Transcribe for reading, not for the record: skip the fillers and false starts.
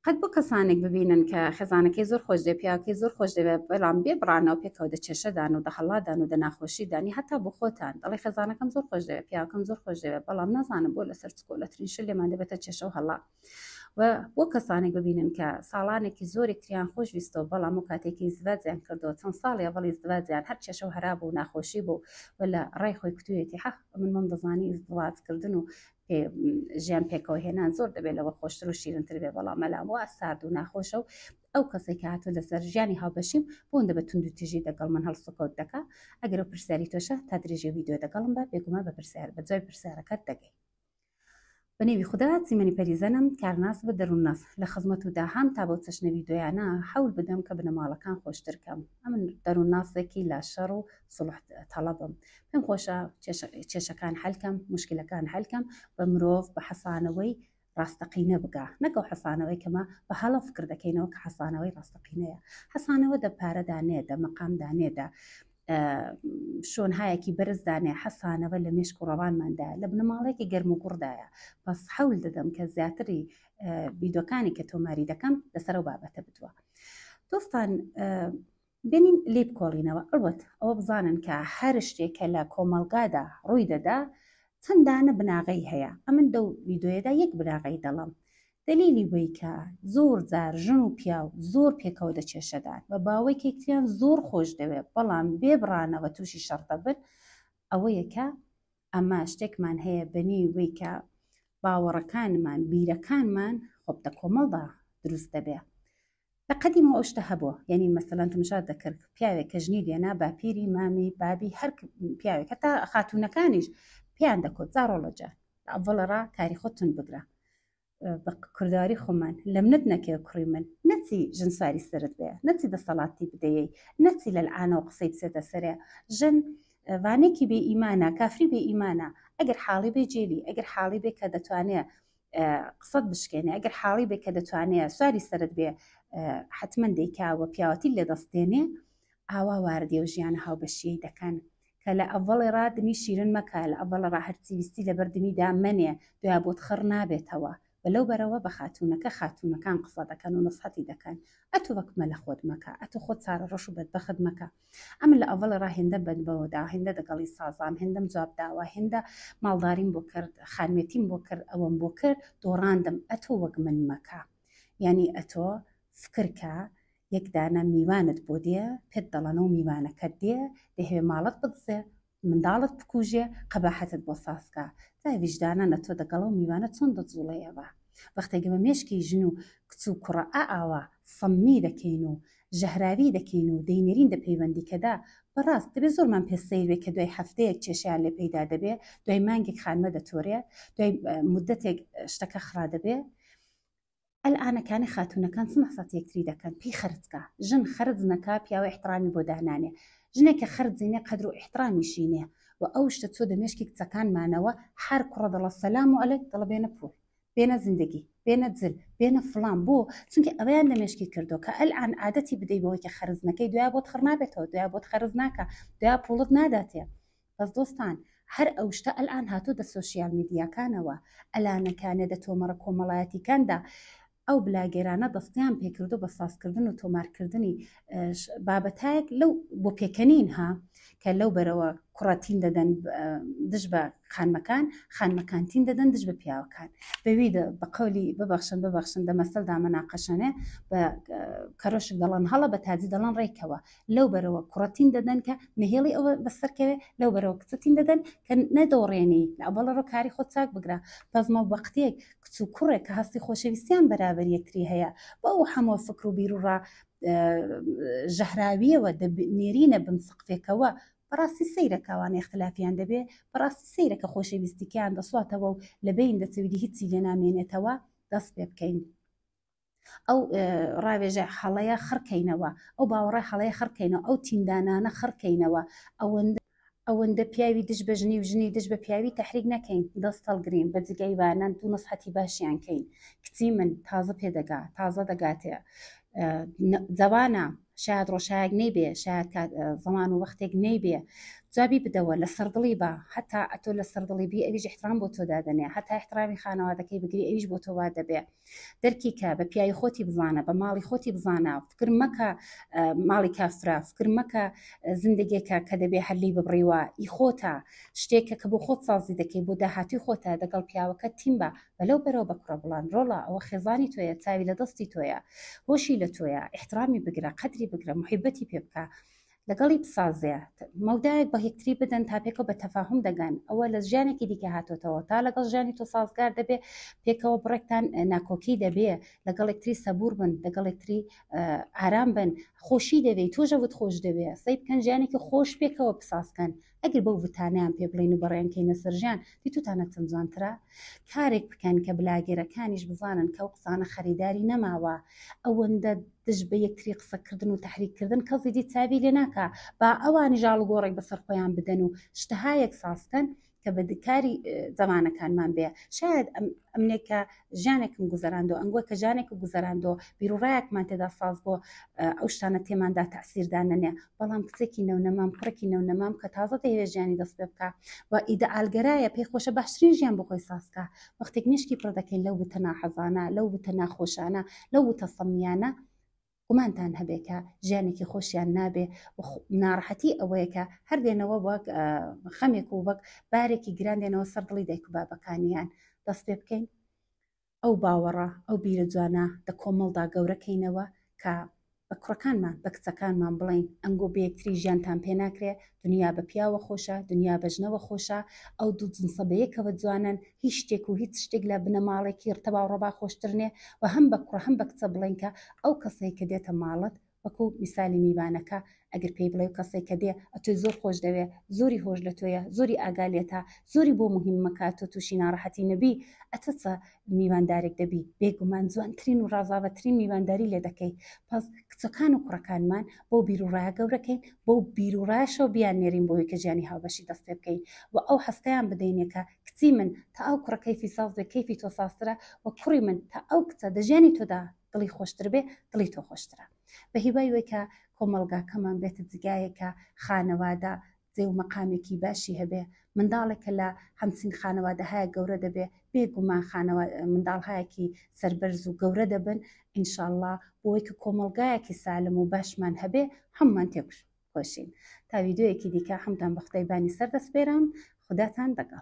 قەت بۆ کەسانێک ببینن کە خێزانەکەی زۆر خۆش دەوێ، پیاوەکەی زۆر خۆش دەوێ، بەڵام بێ بڕانەوە پێکەوە دە کێشەدان و دە هەڵادان و دە ناخۆشیدان، یا هەتا بۆ خۆتان دەڵێ خێزانەکەم زۆر خۆش دەوێ، پیاوەکەم زۆر خۆش دەوێ، بەڵام نازانم بۆ لەسەر چکۆلەترین شت لێمان دەبێتە کێشە و هەڵا. و بۆ کەسانێک ببینن کە ساڵانێکی زۆرێک تریان خۆش ویستەوە، بەڵام و کاتێکی ئیزدواجیان کردەوە، چەند ساڵی ئەوەڵ ئیزدواجیان هەر کێشە و هەرا بوو و ناخۆشی بوو و لە ڕای خۆی کوتوویەتی حە من وەم دەزانی ئیزدواج کردن و ژیان پێکەوە هێنان زۆر دەبێت لەوە خۆشتر و شیرنتر بێ، بەڵام مەلام وا سارد و ناخۆشە و ئەو کەسێک کە هاتوو لەسەر ژیانی هاوبەشیم بۆندە بە توند و تیژی دەگەڵ من هەڵسوکەوت دەکا. ئەگەر ئەو پرسیاری تۆشە تا درێژی ڤیدیۆ دەگەڵم بە، بێگومان بە پرسیار بە جوابی پرسیارەکەت دەگەی. بە نێوی خودا چیمەنی پەریزەنم، کارناس بە دەروونناس لە خزمەت و داهام تا بەو چەشنە ڤیدیۆیانە حەول بدەم کە بنەماڵەکان خۆشتر کەم. ئەمن دەروونناسێکی لاشەڕ و سوڵح تەڵەبم. پێم خۆشە کێشەکان حەل کەم، موشکیلەکان حەل کەم، بە مرۆڤ بە حەسانەوەی ڕاستەقینە بگا، نەک ئەو حەسانەوەی کە مە بە هەڵە فکر دەکەینەوە کە حەسانەوەی ڕاستەقینەیە. حەسانەوە دە پارەدا نێ، دە مەقامدا نێ، دە شۆنهایەکی بەرزدا نێ، حەسانەوە لە مێشک و ڕەوانماندایە، لە بنەماڵەیەکی گەرم و گوڕدایە. پس حەول دەدەم کە زیاتری ڤیدیۆکانی کە تۆماری دەکەم لەسەر ئەو بابەتە بدوە. دۆستان بێنین لێی بکۆڵینەوە. ئەڵبەت ئەوە بزانن کە هەر شتێک کە لە کۆمەڵگادا ڕووی دەدا چەندانە بناغەی هەیە. ئەمن دەو ڤیدیۆیەدا یەک بناغەی دەڵێم، دەلیلی وەی کە زۆر جار ژن و پیاو زۆر پێکەوە دە کێشەدان و باوەی کێکتریان زۆر خۆش دەوێ، بەڵام بێ بڕانەوە تووشی شەڕ دەبن، ئەوەیە کە ئەمە شتێکمان هەیە بە نێوی وەی کە باوەڕەکانمان، بیرەکانمان خۆ دە کۆمەڵدا دروست دەبێ. لە قەدیمەوە ئەو شتە هەبووە، یعنی مەسەلەن تمشا دەکرد پیاوێک کە ژنی لێنا، باپیری، مامی، بابی، هەر پیاوێک، هەتا خاتوونەکانیش پێیان دەکوت جا ڕۆڵە جان لە ئەڤەڵەڕا کاری خۆت توند بگرە، بە کوردەواری خۆمان لە منت نەکەوێ کوڕی من، نەچی ژن سواری سەرت بێ، نەچی دەسەڵاتی بدەیەی، نەچی لە لعانەوە قسەی بچێتە سەرێ. ژن ڤانێکی بێ ئیمانە، کافری بێ ئیمانە، ئەگەر حاڵی بێ جێلی، ئەگەر حاڵی بێ کە دەتوانێ قسەت بشکێنێ، ئەگەر حاڵی بێ کە دەتوانێ سواری سەرت بێ، حتمما دەیکا و پیاوەتی لێ دەستێنێ. ئاوا واردی و ژیانە هاوبەشیەی دەکەن کە لە ئەڤەڵێ ڕا دمی شیرن مەکە، لە ئەڤەڵە ڕا هەرچی ویستی لەبەر دمیدا مەنێ، دویا بۆت خڕ نابێتەوە. و لەو بەرەوە بە خاتوونەکە خاتوونەکان قسە دەکەن و نسحەتی دەکەن، ئەتۆ وەک مەلە خۆت مەکە، ئەتۆ خۆت چارە ڕەش و بەدبەخت مەکە. ئەمن لە ئەڤەڵێ ڕا هێندەم بەند بەوە دا، هێندە دەگەڵی سازام، هێندەم جواب داوە، هێندە ماڵداریم بۆ کرد، خانمێتیم بۆ کرد، ئەوەم بۆ کرد، دۆڕاندم، ئەتۆ وەک من مەکە. یانی ئەتۆ فکر کە یەک دانە میوانت بۆ دێ، پێت دەڵەنەو میوانەکەت دێ، دەیهەوێ ماڵت بدزێ، منداڵت بکوژێ، قەباحەتت بۆ ساز کا. جا ویژدانەنە تۆ دەگەڵ ئەو میوانە چۆن دەجوڵێیەوە؟ وەختێک ئێمە مێشکی ژن و کچ و کوڕە ئا ئاوا سەممی دەکەین و ژەهراوی دەکەین و دەینێرین دە پەیوەندیکەدا، بەڕاست دەبێ زۆرمان پێ سەیر بێ کە دوای هەفتەیەک کێشەیان لێ پەیدا دەبێ، دوای مانگێک خانمە دەتۆرێ، دوای مودەتێک شتەکە خڕا دەبێ. ئەلئانەکانی خاتوونەکان چ نەسات یەکتری دەکەن پێی خەرج کا، ژن خەرج نەکا پیاوە ئیحترامی بۆ دانانێ، ژنێک کە خەرجی نێ قەدر و ئیحترامیشی نێ و ئەو شتە چۆ دە مێشکی کچەکانمانەوە، هەر کوڕە دەڵە سەلام و عەلەک دەڵە بێنە پووڵ، بێنە زندگی، بێنە جل، بێنە فڵان، بۆ؟ چونکە ئەوەیان لە مێشکی کردووە کە ئەلئان عادەتی بدەی بەوەی کە خەرج نەکەی دویا بۆت خڕ نابێتەوە، دویا بۆت خەرج ناکا، دویا پووڵت ناداتێ. بەس دۆستان هەر ئەو شتە ئەلئان هاتۆ دە سۆشیال میدیاکانەوە، ئەلانەکانێ دە تۆمەڕە کۆمەڵایەتیکاندا ئەو بلاگێرانە دەستیان پێکردو بە سازکردن و تۆمارکردنی بابەتایەک لەو بۆ پێکەنین ها کە لەو بەرەوە کوڕە تین دەدەن دژ بە خانمەکان، خانمەکان تین دەدەن دژ بە پیاوەکان، بەوی بە قەولی ببەخشن ببەخشن دە مەسەلدا مەناقەشەنێ بە کەرۆشک دەڵێن هەڵە بە تاجی دەڵێن ڕێکەوە، لەو بەرەوە کوڕە تین دەدەن کە نەهێڵی ئەوە بەسەرکەوێ، لەو بەرەوە کچە تین دەدەن کە نەدۆڕێنی لە ئەوەڵەڕۆ کاری خۆت چاک بگرە. پەزمە وەختێک کچ و کوڕێک کە هەستی خۆشەویستیان بەرابەر یەکتری هەیە بە ئەو هەموو فکر و بیروڕا ژەهراویەوە نێرینە بن سقفێکەوە، بەڕاستی سەیرە کاوانە ئیختلافیان دەبێ، بەڕاستی سەیرە کە خۆشەویستیکەیان دەسواتەوە و لە بەین دەچەویدی هیچی لێ نامێنێتەوە. دەست پێ بکەین ئەو ڕاوێژە هەڵەیە خڕکەینەوە، ئەو باوەڕە هەڵەیە خڕکەینەوە، ئەو تیندانانە خڕکەینەوە، ئەوەندە ئەوەندە پیاوی دژ بە ژنی و ژنی دژ بە پیاوی تەحریک نەکەین، دەست هەڵگرین، بە جگەی وانە دوو نسحەتی باشیان کەین. کچی من تازە پێدەگا، تازە دەگاتێ، جەوانە، شاید ڕۆژایەک نەیبێ، شاید زەمان و وەختێک نەیبێ. جوابی بدەوە لە سەردڵی بە هەتا ئەتۆ لە سەردڵی بی ئەویش احترام بۆ تۆ دادەنێ هەتا احترامی خانەوادەکەی بگری ئەویش بۆ تۆ وا دەبێ دەرکی کە بە پیاوی خۆتی بزانە بە ماڵی خۆتی بزانە فکر مەکە ماڵی کافرە فکر مەکە زندگێکە کە دەبێ هەر لێی ببڕیوە ئی خۆتە شتێکە کە بۆ خۆت سازی دەکەی بۆ داهاتوی خۆتە دەگەڵ پیاوەکە تیم بە بەلەو بەرەوە بە کوڕە بڵان ڕۆڵە ئەوە خێزانی تۆیە چاوی لە دەستی تۆیە هۆشی لە تۆیە احترامی بگرە قەدری بگرە محیبەتی پێ بکە لەگەڵی بسازێ، مەودایەک بە یەکتری بدەن تا پێکەوە بە تەفاهوم دەگەن، ئەوە لە ژیانێکی دیکە هاتۆتەوە تا لەگەڵ ژیانی تۆ سازگار دەبێ، پێکەوە بڕێکتان ناکۆکی دەبێ، لەگەڵ یەکتری سەبوور بن، لەگەڵ یەکتری ئارام بن، خۆشی دەوێی، تۆش ئەوت خۆش دەوێ، سەی بکەن ژیانێکی خۆش پێکەوە بسازکەن، ئەگەر بەو وتانەیان پێ بڵێین و بەڕێیان کەینە سەر ژیان، دیتوتانە چەند جوانترە؟ کارێک بکەن کە بلاگێرەکانیش بزانن کە ئەو قسانە خەریداری نەماوە، ئەوەندە دژ بە یەکتری قسەکردن و تەحریککردن کەس ئیدی چاوی لێ ناکا، با ئەوانیش ئاڵوگۆڕێک بەسەر خۆیان بدەن و شتەهایەک سازکەن کە بە کاری زەمانەکانمان بێ. شاید ئەمنێک کە ژیانێکم گوزەراندۆ، ئەنگۆ کە ژیانێک گوزەراندۆ، بیروڕایەکمان تێدا ساز بۆ ئەو شتانە تێماندا تەئسیر دانەنێ، بەڵام کچێکی نەونەمام، کوڕێکی نەونەمام کە تازە دەیەوێ ژیانی دەست پێ بکا و ئیدەئالگەرایە، پێی خۆشە باشترین ژیان بۆ خۆی ساز کا، وەختێک مێشکی پڕ دەکەین لەو وتە ناحەزانە، لەو وتە ناخۆشانە، لەو وتە سەمیانە، گومانتان هەبێ کە ژیانێکی خۆشیان نابێ و ناڕەحەتی ئەوەیە کە هەر دێنەوە وەک خەمێک و وەک بارێکی گران دێنەوە سەر دڵی دایک و بابەکانیان. دەست پێ بکەین ئەو باوەڕە، ئەو بیرە جوانە دە کۆمەڵدا گەورە کەینەوە کە بە کوڕەکانمان، بە کچەکانمان بڵێین ئەنگۆ بێ یەکتری ژیانتان پێ ناکرێ، دنیا بە پیاوە خۆشە، دنیا بە ژنەوە خۆشە، ئەو دوو جنسە بە یەکەوە جوانن، هیچ شتێک و هیچ شتێک لە بنەماڵێکی تەبا و ڕەبا خۆشتر نێ و هەم بە کوڕە هەم بە کچە بڵێین کە ئەو کەسەی کە دێتە ماڵت وەکو میسالی میوانەکە ئەگەر پێی بڵێ و کەسێک کە دێ ئەتۆی زۆر خۆش دەوێ زۆری هۆش لە تۆیە زۆری ئاگا لێتە زۆری بۆ مهمە کە تۆ تووشی ناڕەحەتی نەبی ئەتۆ چە میواندارێک دەبی بێگومان جوانترین و ڕازاوەترین میوانداری لێ دەکەی پس کچەکان و کوڕەکانمان بۆ بیروڕایە گەورەکەین بۆ بیروڕایشەوە بیان نێرین بۆی کە ژیانی هاوبەشی دەست پێ بکەین و ئەو هەستەیان بدەینێ کە کچی من تا ئەو کوڕە کەیفی ساز بێ کەیفی تۆ سازترە و کوڕی من تا ئەو کچە دە ژیانی تۆدا دڵی خۆشتر بێ دڵی تۆ خۆشترە بە هیوای وەی کە کۆمەڵگاکەمان بێتە جگایەکە خانەوادە جێ و مەقامێکی باشی هەبێ منداڵێک کە لە هەمچین خانەوادەهایە گەورە دەبێ بێگومان خانەوە منداڵهایەکی سەربەرز و گەورە دەبن ئینشاءاللە بۆی کە کۆمەڵگایەکی سالم و باشمان هەبێ هەمومان تێکۆشین تا ویدیۆیەکی دیکە هەمتان بە خدای بانی سەر دەسپێرم خوداتان دەگەڵ.